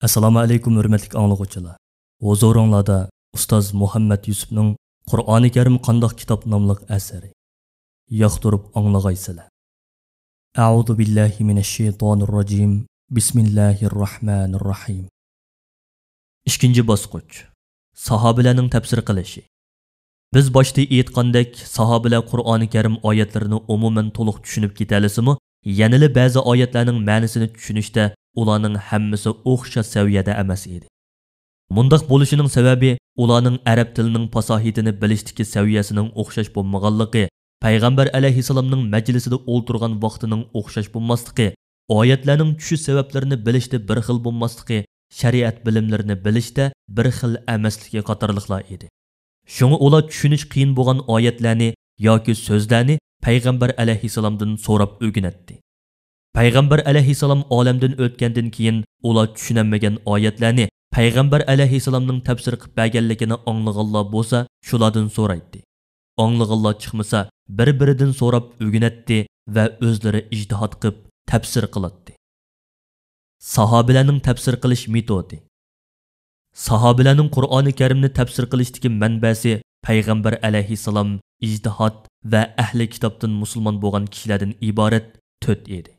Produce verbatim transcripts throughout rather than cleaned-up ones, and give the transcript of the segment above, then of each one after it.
ئەسسالامۇ ئەلەيكۇم، ھۆرمەتلىك ئاڭلىغۇچىلار. ھۇزۇرۇڭلاردا ئۇستاز مۇھەممەد يۈسۈپنىڭ «قۇرئانى كەرىم قانداق كىتاب» ناملىق ئەسىرى. ياقتۇرۇپ ئاڭلىغايسىلەر. أعوذ بالله من الشيطان الرجيم. بسم الله الرحمن الرحيم. ئىككىنچى باسقۇچ. ساھابىلەرنىڭ تەپسىر قىلىشى. بىز باشتا ئېيتقاندەك، ساھابىلەر قۇرئانى كەرىم ئايەتلىرىنى ئومۇمەن تولۇق چۈشىنىپ كېتەلىسىمۇ، يەنىلا بەزى ئايەتلەرنىڭ مەنىسىنى چۈشىنىشتە ئۇلارنىڭ ھەممىسى ئوخشاش سەۋىيەدە ئەمەس ئىدى. مۇنداق بولۇشىنىڭ سەۋەبى، ئۇلارنىڭ ئەرەب تىلىنىڭ پاساھىتىنى بىلىشتىكى سەۋىيەسىنىڭ ئوخشاش بولمىغانلىقى، پەيغەمبەر ئەلەيھىسسالامنىڭ مەجلىسىدە ئولتۇرغان ۋاقتىنىڭ ئوخشاش بولماسلىقى، ئايەتلەرنىڭ چۈشۈش سەۋەبلىرىنى بىلىشتە بىر خىل بولماسلىقى، شەرىئەت بىلىملىرىنى بىلىشتە بىر خىل ئەمەسلىكى قاتارلىقلار ئىدى. شۇڭا ئۇلار چۈشىنىش قىيىن بولغان ئايەتلەرنى ياكى سۆزلەرنى پەيغەمبەر ئەلەيھىسسالامدىن سوراپ ئۆگىنەتتى. پەيغەمبەر ئەلەيھىسسالام ئالەمدىن ئۆتكەندىن كېيىن، ئۇلار چۈشىنەلمىگەن ئايەتلەرنى پەيغەمبەر ئەلەيھىسسالامنىڭ تەپسىر قىلىپ بەرگەنلىكىنى ئاڭلىغانلار بولسا، شۇلاردىن سورايتتى. ئاڭلىغانلار چىقمىسا، بىر-بىرىدىن سوراپ ئۆگىنەتتى ۋە ئۆزلىرى ئىجتىھات قىلىپ تەپسىر قىلاتتى. ساھابىلەرنىڭ تەپسىر قىلىش مېتودى. ساھابىلەرنىڭ قۇرئانى كەرىمنى تەپسىر قىلىشتىكى مەنبەسى پەيغەمبەر ئەلەيھىسسالام، ئىجتىھات ۋە ئەھلى كىتابتىن مۇسۇلمان بولغان كىشىلەردىن ئىبارەت تۆت ئىدى.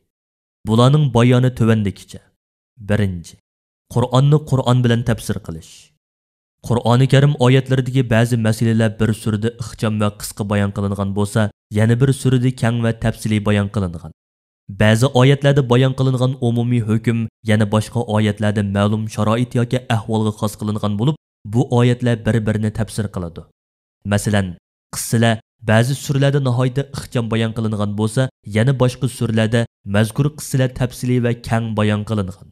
بۇلارنىڭ بايانى تۆۋەندىكىچە. بىرىنچى، قۇرئاننى قۇرئان بىلەن تەپسىر قىلىش. قۇرئانى كەرىم ئايەتلىرىدىكى بەزى مەسىلىلەر بىر سۈرىدە ئىخچام ۋە قىسقا بايان قىلىنغان بولسا، يەنە بىر سۈرىدە كەڭ ۋە تەپسىلىي بايان قىلىنغان. بەزى ئايەتلەردە بايان قىلىنغان ئومۇمىي ھۆكۈم يەنە باشقا ئايەتلەردە مەلۇم شارائىت ياكى ئەھۋالغا خاس قىلىنغان بولۇپ، بۇ ئايەتلەر بىر-بىرىنى تەپسىر قىلىدۇ. مەسىلەن، قىسسىلەر بەزى سۈرىلەردە ناھايىتى ئىخچام بايان قىلىنغان بولسا، يەنە باشقا سۈرىلەردە مەزكۇر قىسسىلەر تەپسىلىي ۋە كەڭ بايان قىلىنغان.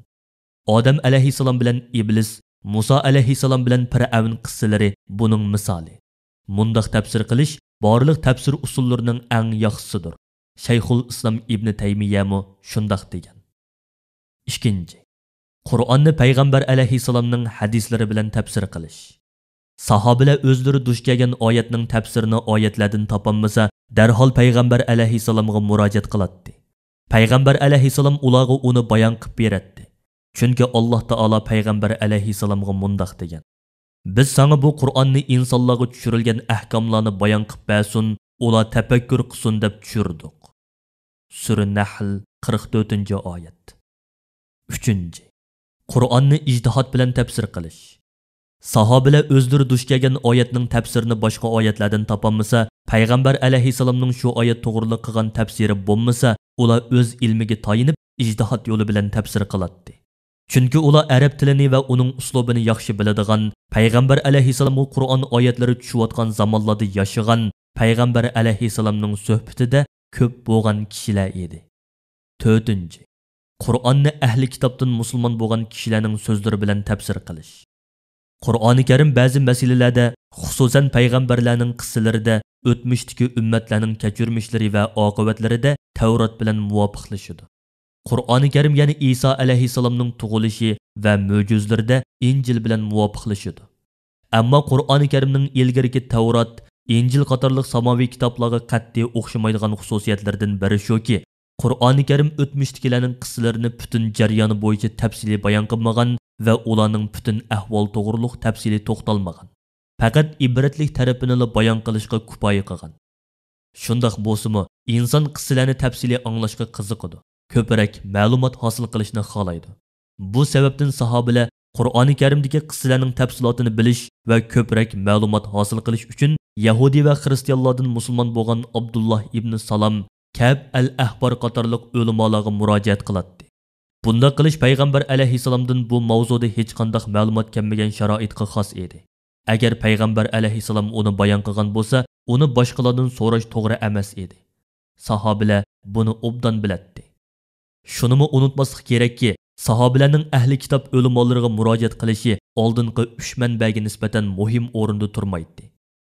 ئادەم ئەلەيھىسسالام بىلەن ئىبلىس، مۇسا ئەلەيھىسسالام بىلەن پىرئەۋن قىسسىلىرى بۇنىڭ مىسالى. مۇنداق تەپسىر قىلىش بارلىق تەپسىر ئۇسۇللىرىنىڭ ئەڭ ياخشىسىدۇر. شەيخۇل ئىسلام ئىبنى تەيمىيەمۇ شۇنداق دېگەن. ئىككىنچى، قۇرئاننى پەيغەمبەر ئەلەيھىسسالامنىڭ ھەدىسلىرى بىلەن تەپسىر قىلىش. ساھابىلەر ئۆزلىرى دۇچ كەلگەن ئايەتنىڭ تەپسىرىنى ئايەتلەردىن تاپالمىسا، دەرھال پەيغەمبەر ئەلەيھىسسالامغا مۇراجىئەت قىلاتتى. پەيغەمبەر ئەلەيھىسسالام ئۇلارغا ئۇنى بايان قىلىپ بېرەتتى. چۈنكى ئاللاھ تائالا پەيغەمبەر ئەلەيھىسسالامغا مۇنداق دېگەن: «بىز ساڭا بۇ قۇرئاننى ئىنسانلارغا چۈشۈرۈلگەن ئەھكاملارنى بايان قىلىپ بەرسۇن، ئۇلار تەپەككۇر قىلسۇن دەپ چۈشۈردۇق.» سۈرە نەھل، قىرىق تۆتىنچى ئايەت. ئۈچىنچى، قۇرئاننى ئىجتىھات بىلەن تەپسىر قىلىش. ساھابىلەر ئۆزلىرى دۇچ كەلگەن ئايەتنىڭ تەپسىرىنى باشقا ئايەتلەردىن تاپالمىسا، پەيغەمبەر ئەلەيھىسسالامنىڭ شۇ ئايەت توغرىلىق قىلغان تەپسىرى بولمىسا، ئۇلار ئۆز ئىلمىگە تايىنىپ، ئىجتىھات يولى بىلەن تەپسىر قىلاتتى. چۈنكى ئۇلار ئەرەب تىلىنى ۋە ئۇنىڭ ئۇسلۇبىنى ياخشى بىلىدىغان، پەيغەمبەر ئەلەيھىسسالامغا قۇرئان ئايەتلىرى چۈشۈۋاتقان زامانلاردا ياشىغان، پەيغەمبەر ئەلەيھىسسالامنىڭ سۆھبىتىدە كۆپ بولغان كىشىلەر ئىدى. تۆتىنچى، قۇرئاننى ئەھلى كىتابتىن مۇسۇلمان بولغان كىشىلەرنىڭ سۆزلىرى بىلەن تەپسىر قىلىش. قۇرئانى كەرىم بەزى مەسىلىلەردە، خۇسۇسەن پەيغەمبەرلەرنىڭ قىسسىلىرىدە، ئۆتمۈشتىكى ئۈممەتلەرنىڭ كەچۈرمىشلىرى ۋە ئاقىۋەتلىرىدە تەۋرات بىلەن مۇۋاپىقلىشىدۇ. قۇرئانى كەرىم يەنە ئىسا ئەلەيھىسسالامنىڭ تۇغۇلۇشى ۋە مۆجىزىلىرىدە ئىنجىل بىلەن مۇۋاپىقلىشىدۇ. ئەمما قۇرئانى كەرىمنىڭ ئىلگىرىكى تەۋرات، ئىنجىل قاتارلىق ساماۋىي كىتابلارغا قەتئىي ئوخشىمايدىغان خۇسۇسىيەتلىرىدىن بىرى شۇكى، قۇرئانى كەرىم ئۆتمۈشتىكىلەرنىڭ قىسسىلىرىنى پۈتۈن جەريانى بويىچە تەپسىلىي بايان قىلمىغان ۋە ئۇلارنىڭ پۈتۈن ئەھۋالى توغرۇلۇق تەپسىلىي توختالمىغان. پەقەت ئىبرەتلىك تەرىپىنىلا بايان قىلىشقا كۇپايە قىلغان. شۇنداق بولسىمۇ، ئىنسان قىسسىلەرنى تەپسىلىي ئاڭلاشقا قىزىقىدۇ، كۆپرەك مەلۇمات ھاسىل قىلىشنى خالايدۇ. بۇ سەۋەبتىن ساھابىلەر قۇرئانى كەرىمدىكى قىسسىلەرنىڭ تەپسىلاتىنى بىلىش ۋە كۆپرەك مەلۇمات ھاسىل قىلىش ئۈچۈن يەھۇدىي ۋە خىرىستىيانلاردىن مۇسۇلمان بولغان ئابدۇللاھ ئىبنى سالام، كەئب ئەل ئەھبار قاتارلىق ئۆلىمالارغا مۇراجىئەت قىلاتتى. بۇنداق قىلىش پەيغەمبەر ئەلەيھىسسالامدىن بۇ ماۋزۇدا ھېچقانداق مەلۇمات كەلمىگەن شارائىتقا خاس ئىدى. ئەگەر پەيغەمبەر ئەلەيھىسسالام ئۇنى بايان قىلغان بولسا، ئۇنى باشقىلاردىن سوراش توغرا ئەمەس ئىدى. ساھابىلەر بۇنى ئوبدان بىلەتتى. شۇنىمۇ ئۇنتۇماسلىق كېرەككى، ساھابىلەرنىڭ ئەھلى كىتاب ئۆلىمالىرىغا مۇراجىئەت قىلىشى ئالدىنقى ئۈچ مەنبەگە نىسبەتەن مۇھىم ئورۇندا تۇرمايتتى.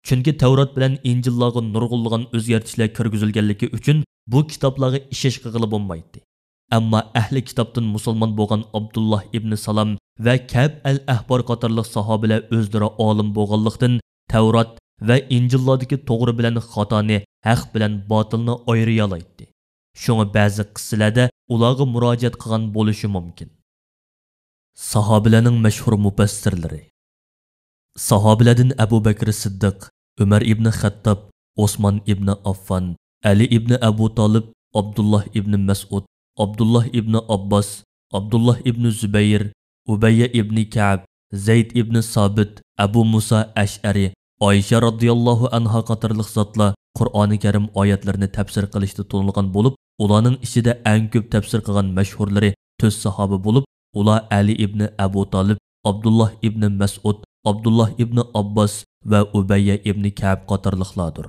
چۈنكى تەۋرات بىلەن ئىنجىللارغا نۇرغۇنلىغان ئۆزگەرتىشلەر كىرگۈزۈلگەنلىكى ئۈچۈن بۇ كىتابلارغا ئىشەش قىلغىلى بولمايتتى. ئەمما ئەھلى كىتابتىن مۇسۇلمان بولغان ئابدۇللاھ ئىبنى سالام ۋە كەئب ئەل ئەھبار قاتارلىق ساھابىلەر ئۆزلىرى ئالىم بولغانلىقتىن، تەۋرات ۋە ئىنجىللاردىكى توغرا بىلەن خاتانى، ھەق بىلەن باتىلنى ئايرىيالايتتى. شۇڭا بەزى قىسسىلەردە ئۇلارغا مۇراجىئەت قىلغان بولۇشى مۇمكىن. ساھابىلەرنىڭ مەشھۇر مۇپەسسىرلىرى. ساھابىلەردىن ئەبۇ بەكرى سىددىق، ئۆمەر ئىبنى خەتتاب، ئوسمان ئىبنى ئاففان، ئەلى ئىبنى ئەبۇ تالىپ، ئابدۇللاھ ئىبنى مەسئۇد، ئابدۇللاھ ئىبنى ئابباس، ئابدۇللاھ ئىبنى زۇبەير، ئۇبەييە ئىبنى كەئب، زەيد ئىبنى سابىت، ئەبۇ مۇسا ئەشئەرى، ئائىشە رازىياللاھۇ ئەنھا قاتارلىق زاتلار قۇرئانى كەرىم ئايەتلىرىنى تەپسىر قىلىشتا تونۇلغان بولۇپ، ئۇلارنىڭ ئىچىدە ئەڭ كۆپ تەپسىر قىلغان مەشھۇرلىرى تۆت ساھابە بولۇپ، ئۇلار ئەلى ئىبنى ئەبۇ تالىپ، ئابدۇللاھ ئىبنى مەسئۇد، ئابدۇللاھ ئىبنى ئابباس ۋە ئۇبەييە ئىبنى كەئب قاتارلىقلاردۇر.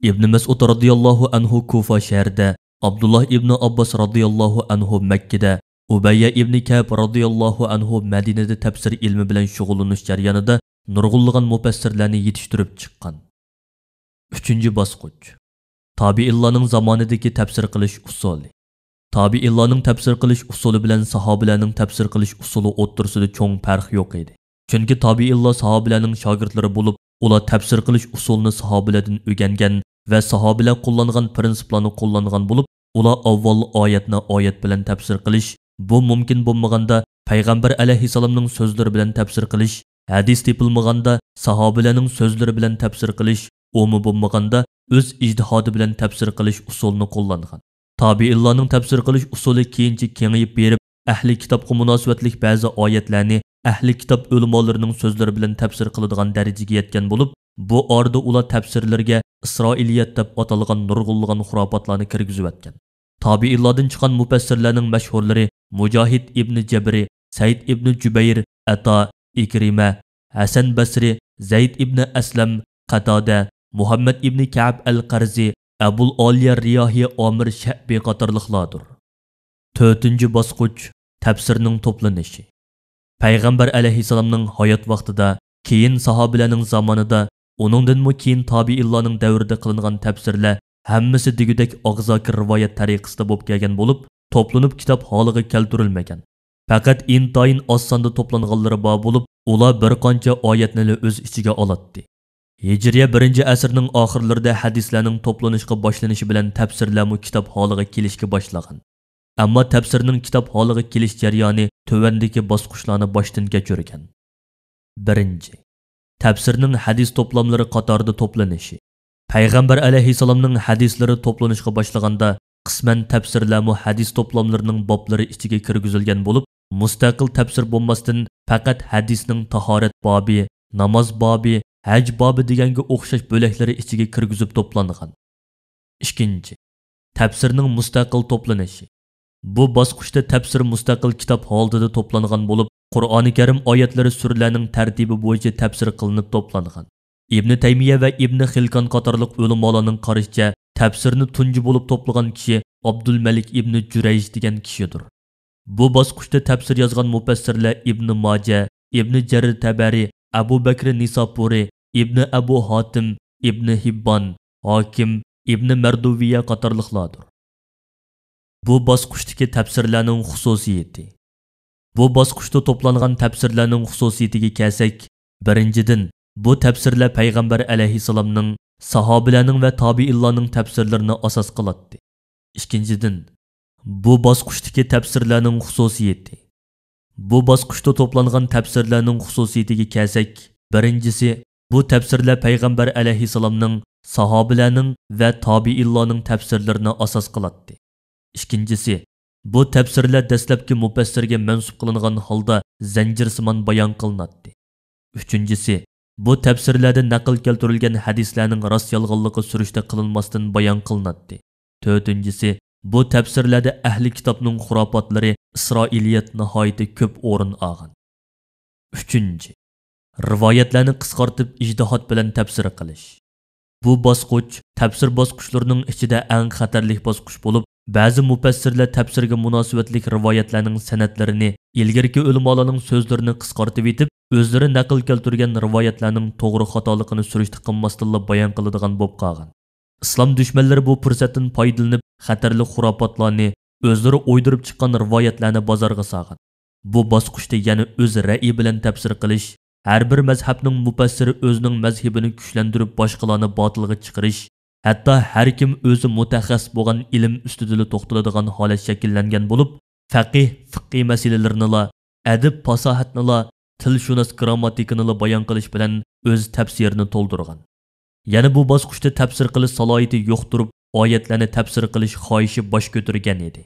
ئىبنى مەسئۇد رازىياللاھۇ ئەنھۇ كۇفا شەھىرىدە، ئابدۇللاھ ئىبنى ئابباس رازىياللاھۇ ئەنھۇ مەككىدە، ئۇبەييە ئىبنى كەئب رازىياللاھۇ ئەنھۇ مەدىنىدە تەپسىر ئىلمى بىلەن شۇغۇللىنىش جەريانىدا نۇرغۇنلىغان مۇپەسسىرلەرنى يېتىشتۈرۈپ چىققان. ئۈچىنچى باسقۇچ. تابىئىنلارنىڭ زامانىدىكى تەپسىر قىلىش ئۇسۇلى. تابىئىنلارنىڭ تەپسىر قىلىش ئۇسۇلى بىلەن ساھابىلەرنىڭ تەپسىر قىلىش ئۇسۇلى ئوتتۇرىسىدا چوڭ پەرق يوق ئىدى. چۈنكى تابىئىنلار ساھابىلەرنىڭ شاگىرتلىرى بولۇپ، ئۇلار تەپسىر قىلىش ئۇسۇلىنى ساھابىلەردىن ئۆگەنگەن ۋە ساھابىلەر قوللانغان پىرىنسىپلارنى قوللانغان بولۇپ، ئۇلار ئاۋۋال ئايەتنى ئايەت بىلەن تەپسىر قىلىش، بۇ مۇمكىن بولمىغاندا پەيغەمبەر ئەلەيھىسسالامنىڭ سۆزلىرى بىلەن تەپسىر قىلىش، ھەدىس تېپىلمىغاندا ساھابىلەرنىڭ سۆزلىرى بىلەن تەپسىر قىلىش، ئۇمۇ بولمىغاندا ئۆز ئىجتىھادى بىلەن تەپسىر قىلىش ئۇسۇلىنى قوللانغان. تابىئىنلارنىڭ تەپسىر قىلىش ئۇسۇلى كېيىنچە كېڭىيىپ بېرىپ، ئەھلى كىتابقا مۇناسىۋەتلىك بەزى ئايەتلەرنى ئەھلى كىتاب ئۆلىمالىرىنىڭ سۆزلىرى بىلەن تەپسىر قىلىدىغان دەرىجىگە يەتكەن بولۇپ، بۇ ئارىدا ئۇلار تەپسىرلىرىگە ئىسرائىلىيەت دەپ ئاتالغان نۇرغۇنلىغان خۇراپاتلارنى كىرگۈزۈۋەتكەن. تابىئىنلاردىن چىققان مۇپەسسىرلەرنىڭ مەشھۇرلىرى مۇجاھىد ئىبنى جەبرى، سەئىد ئىبنى جۈبەير، ئەتا، ئىكرىمە، ھەسەن بەسرى، زەيد ئىبنى ئەسلەم، قەتادە، مۇھەممەد ئىبنى كەئب ئەل قەرزى، ئەبۇل ئالىيە رىياھى ئامىر شەئبى قاتارلىقلاردۇر. تۆتىنچى باسقۇچ، تەپسىرنىڭ توپلىنىشى. پەيغەمبەر ئەلەيھىسسالامنىڭ ھايات ۋاقتىدا، كېيىن ساھابىلەرنىڭ زامانىدا، ئۇنىڭدىنمۇ كېيىن تابىئىنلارنىڭ دەۋرىدە قىلىنغان تەپسىرلەر ھەممىسى دېگۈدەك ئاغزاكى رىۋايەت تەرىقىسىدە بولۇپ كەلگەن بولۇپ، توپلىنىپ كىتاب ھالىغا كەلتۈرۈلمىگەن. پەقەت ئىنتايىن ئاز ساندا توپلانغانلىرى بار بولۇپ، ئۇلار بىر قانچە ئايەتنىلا ئۆز ئىچىگە ئالاتتى. ھىجرىيە بىرىنچى ئەسىرنىڭ ئاخىرلىرىدا ھەدىسلەرنىڭ توپلىنىشقا باشلىنىشى بىلەن تەپسىرلەرمۇ كىتاب ھالىغا كېلىشكە باشلىغان. ئەمما تەپسىرنىڭ كىتاب ھالىغا كېلىش جەريانى تۆۋەندىكى باسقۇچلارنى باشتىن كەچۈرگەن. بىرىنچى، تەپسىرنىڭ ھەدىس توپلاملىرى قاتارىدا توپلىنىشى. پەيغەمبەر ئەلەيھىسسالامنىڭ ھەدىسلىرى توپلىنىشقا باشلىغاندا، قىسمەن تەپسىرلەرمۇ ھەدىس توپلاملىرىنىڭ بابلىرى ئىچىگە كىرگۈزۈلگەن بولۇپ، مۇستەقىل تەپسىر بولماستىن، پەقەت ھەدىسنىڭ تاھارەت بابى، ناماز بابى، ھەج بابى دېگەنگە ئوخشاش بۆلەكلىرى ئىچىگە كىرگۈزۈپ توپلانغان. ئىككىنچى، تەپسىرنىڭ مۇستەقىل توپلىنىشى. بۇ باسقۇچتا تەپسىر مۇستەقىل كىتاب ھالىتىدە توپلانغان بولۇپ، قۇرئانى كەرىم ئايەتلىرى سۈرىلەرنىڭ تەرتىپى بويىچە تەپسىر قىلىنىپ توپلانغان. ئىبنى تەيمىيە ۋە ئىبنى خىلكان قاتارلىق ئۆلىمالارنىڭ قارىشىچە، تەپسىرنى تۇنجى بولۇپ توپلىغان كىشى ئابدۇلمەلىك ئىبنى جۈرەيج دېگەن كىشىدۇر. بۇ باسقۇچتا تەپسىر يازغان مۇپەسسىرلەر ئىبنى ماجە، ئىبنى جەرىر تەبەرى، ئەبۇ بەكرى نىساپۇرى، ئىبنى ئەبۇ ھاتىم، ئىبنى ھىببان، ھاكىم، ئىبنى مەردۇۋىيە قاتارلىقلاردۇر. بۇ باسقۇچتىكى تەپسىرلەرنىڭ خۇسۇسىيىتى. بۇ باسقۇچتا توپلانغان تەپسىرلەرنىڭ خۇسۇسىيىتىگە كەلسەك، بىرىنچىدىن، بۇ تەپسىرلەر پەيغەمبەر ئەلەيھىسسالامنىڭ، ساھابىلەرنىڭ ۋە تابىئىنلارنىڭ تەپسىرلىرىنى ئاساس قىلاتتى. ئىككىنچىدىن، بۇ باسقۇچتىكى تەپسىرلەرنىڭ خۇسۇسىيىتى. بۇ باسقۇچتا توپلانغان تەپسىرلەرنىڭ خۇسۇسىيىتىگە كەلسەك، بىرىنچىسى، بۇ تەپسىرلەر پەيغەمبەر ئەلەيھىسسالامنىڭ، ساھابىلەرنىڭ ۋە تابىئىنلارنىڭ تەپسىرلىرىنى ئاساس قىلاتتى. ئىككىنچىسى، بۇ تەپسىرلەر دەسلەپكى مۇپەسسىرگە مەنسۇپ قىلىنغان ھالدا زەنجىرسىمان بايان قىلىناتتى. ئۈچىنچىسى، بۇ تەپسىرلەردە نەقىل كەلتۈرۈلگەن ھەدىسلەرنىڭ راست-يالغانلىقى سۈرۈشتە قىلىنماستىن بايان قىلىناتتى. تۆتىنچىسى، بۇ تەپسىرلەردە ئەھلى كىتابنىڭ خۇراپاتلىرى، ئىسرائىلىيەت ناھايىتى كۆپ ئورۇن ئالغان. ئۈچىنچى، رىۋايەتلەرنى قىسقارتىپ ئىجتىھات بىلەن تەپسىر قىلىش. بۇ باسقۇچ تەپسىر باسقۇچلىرىنىڭ ئىچىدە ئەڭ خەتەرلىك باسقۇچ بولۇپ، بەزى مۇپەسسىرلەر تەپسىرگە مۇناسىۋەتلىك رىۋايەتلەرنىڭ سەنەدلىرىنى ئىلگىرىكى ئۆلىمالارنىڭ سۆزلىرىنى قىسقارتىۋېتىپ، ئۆزلىرى نەقىل كەلتۈرگەن رىۋايەتلەرنىڭ توغرا خاتالىقىنى سۈرۈشتە قىلماستىنلا بايان قىلىدىغان بولۇپ قالغان. ئىسلام دۈشمەنلىرى بۇ پۇرسەتتىن پايدىلىنىپ، خەتەرلىك خۇراپاتلارنى، ئۆزلىرى ئويدۇرۇپ چىققان رىۋايەتلەرنى بازارغا سالغان. بۇ باسقۇچتا يەنە ئۆز رەئيى بىلەن تەپسىر قىلىش، ھەر بىر مەزھەپنىڭ مۇپەسسىرى ئۆزىنىڭ مەزھىپىنى كۈچلەندۈرۈپ، باشقىلارنى باتىلغا چىقىرىش، ھەتتا ھەر كىم ئۆزى مۇتەخەسسىس بولغان ئىلىم ئۈستىدىلا توختىلىدىغان ھالەت شەكىللەنگەن بولۇپ، فەقىھ، فىقھىي مەسىلىلىرىنىلا، ئەدەب-پاساھەتنىلا، تىلشۇناس گىرامماتىكىنىلا بايان قىلىش بىلەن ئۆز تەپسىرىنى تولدۇرغان. يەنە بۇ باسقۇچتا تەپسىر قىلىش سالاھىيىتى يوق تۇرۇپ، ئايەتلەرنى تەپسىر قىلىش خاھىشى باش كۆتۈرگەن ئىدى.